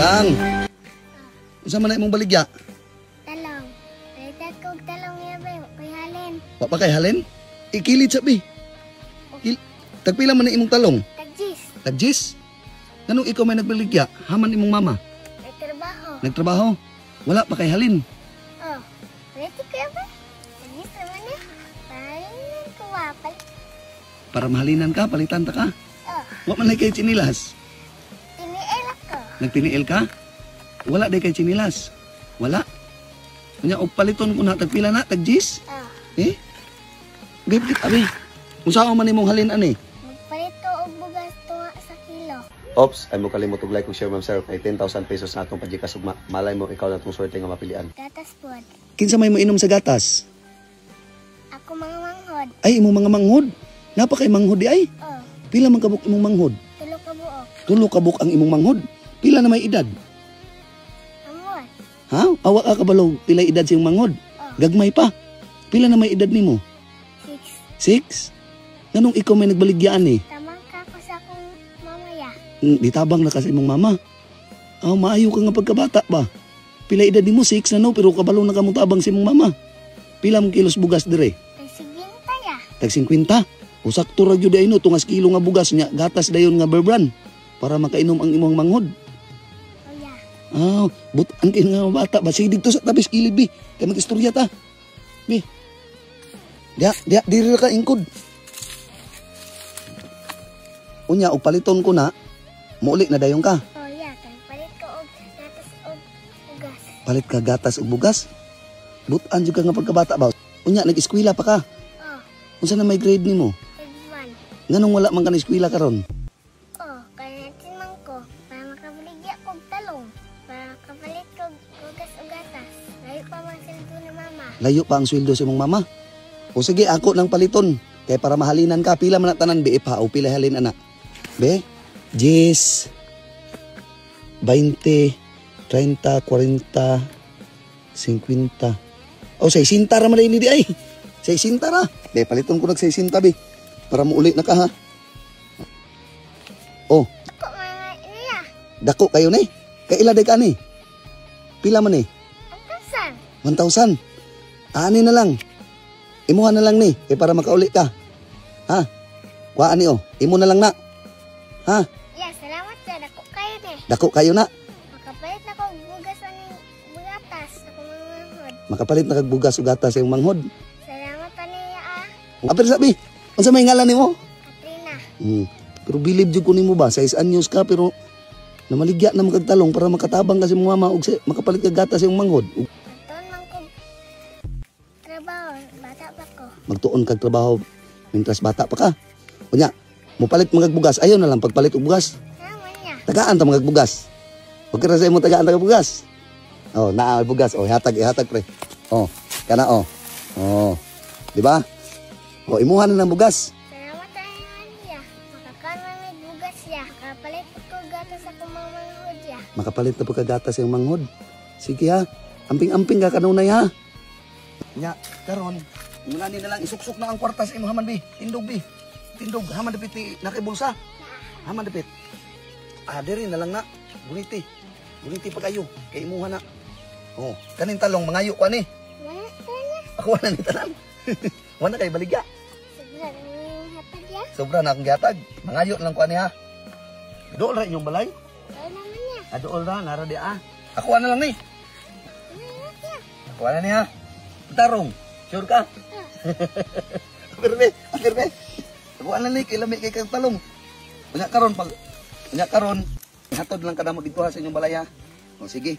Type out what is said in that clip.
Lang. Unsa man na imong baligya? Talong. Palitan ko og talong ya ba kay halin. Wa pa kay halin? Ikilit sa bi. Tagpila man na imong talong? Tagjis. Tagjis? Nganong ikaw may nagbaligya? Haman imong mama. Nagtrabaho. Nagtrabaho? Wala pa kay halin. Oh. Palitan ko ya ba? Tagjis naman eh. Palitan ko ba? Para mahalinan ka, palitan ta ka. Oh. Wa man na kay tsinilas. Tiniil ako. Nagtiniil ka? Wala day kay tsinilas. Wala. Unya og paliton ko na tagpila na tagjis? Oh. Eh? Gayud abi. Unsa man imong halin ani? Magpalit ko og bugas tunga sa kilo. Ops, ay mo kalimot og like ug share, ma'am sir, kay 10,000 pesos na atong pa-GCash ugma. Malay mo, ikaw na tong swerte nga mapilian. Gatas pod. Kinsa may mo inom sa gatas? Ako mga manghod. Ay, imong mga manghod. Napa kay manghod di ay? Oh. Pila man kabuk imong manghod? Tulo ka buok. Tulo kabuk ang imong manghod. Pila na may edad? Amot. Ha? Awa ka kabalo pila edad sa imong manghod? Oh. Gagmay pa. Pila na may edad nimo? 6. 6? Nganong ikaw may nagbaligyaan eh? Tamang ka ko sa akong mamaya. Ditabang na ka sa imong mama. Ah, maayo ka nga pagkabata ba? Pila edad nimo? 6 na no, pero kabalo na ka mo tabang sa imong mama. Pila mong kilos bugas dire? Kay siginta ya. Tag 50. O sakto ra gyud ay no, tungas kilo nga bugas nya, gatas dayon nga Bear Brand para makainom ang imong manghod. Oh ya. Ah, but ang kay nga bata ba sige didto sa tabis kilid bi. Kay mag-istorya ta. Bi. Diya, diya diri ra ka ingkod. Unya og paliton ko na, muuli na dayon ka. Oh ya, kay palit ko og gatas og bugas. Palit ka gatas ug bugas. Butan jud ka nga pagkabata ba. Unya nag-eskwela pa ka. Oh, Unsa na may grade nimo? Grade 1. Nganong wala man ka na-eskwela karon? Oh, kay natin man ko para makabaligya og talong. Para makapalit ko og bugas og gatas. Layo pa man sweldo ni mama. Layo pa ang sweldo sa imong mama. O sige, ako nang paliton. Kay para mahalinan ka, pila man na tanan, be, pa, o pila halin, ana. Be, 10, 20, 30, 40, 50. O, 60 ra man ni di ay. 60 ra. Be, paliton ko nag 60, be. Para muuli na ka, ha. Oh. Dako mga niya. Dako kayo ni. Kaila day ka ni? Pila man ni? 1,000. 1,000. Ani na lang. Imuha na lang ni, kay para makauli ka. Ha? Kuhaan ni oh. Imo na lang na. Ha? Ya, salamat ya. Dako kayo ni. Dako kayo na. Makapalit na ko og bugas aning gatas ako mga manghod. Makapalit na kag bugas ug gatas sa imong manghod. Salamat ani ah. Apir sabi, unsa may ngalan nimo? Katrina. Pero bilib jud ko nimo ba, 6 anyos ka pero namaligya na makagtalong para makatabang ka sa imong mama ug makapalit kag gatas sa imong manghod. Magtuon man ko trabaho, bata pa ko. Magtuon kag trabaho mintras bata pa ka. Unya, mopalit mga bugas, ayaw na lang pagpalit og bugas. Naman niya. Tagaan ta mga bugas. Okay ra sa imo tagaan ta bugas. Oh, naa bugas. Oh, ihatag, ihatag pre. Oh, kana oh. Oh. Di ba? Oh, imuha na ng bugas. Salamat tayo niya. Makakan man may bugas ya. Makapalit ko gatas ako mga manghod ya. Makapalit na pagkagatas yung manghod. Sige ha. Amping-amping ka kanunay ha. Nya, karon, muna ni na lang isuksok na ang kwarta sa imo haman bi. Tindog bi. Tindog haman dapit ni nakibulsa. Haman dapit. Ah, diri na lang na. Guniti. Guniti pa kayo. Kay imuha na. Oh, kaning talong mangayo ko ani. Wala tayo. Ako wala ni tanan. Wala kay baligya. Sobra na yung hatag ya. Sobra na akong gihatag. Mangayo na lang ko ani ha. Dool ra inyong balay. Wala naman niya. Ah, dool ra nara di ah. Ako na lang ni. Wala niya. Ako na ni ha. Tarong. Sure ka? Apir be, apir be. Ako na ni kay lami kay kang talong. Unya karon pag unya karon hatod lang kadamo dito ha sa inyong balay ha. O sige.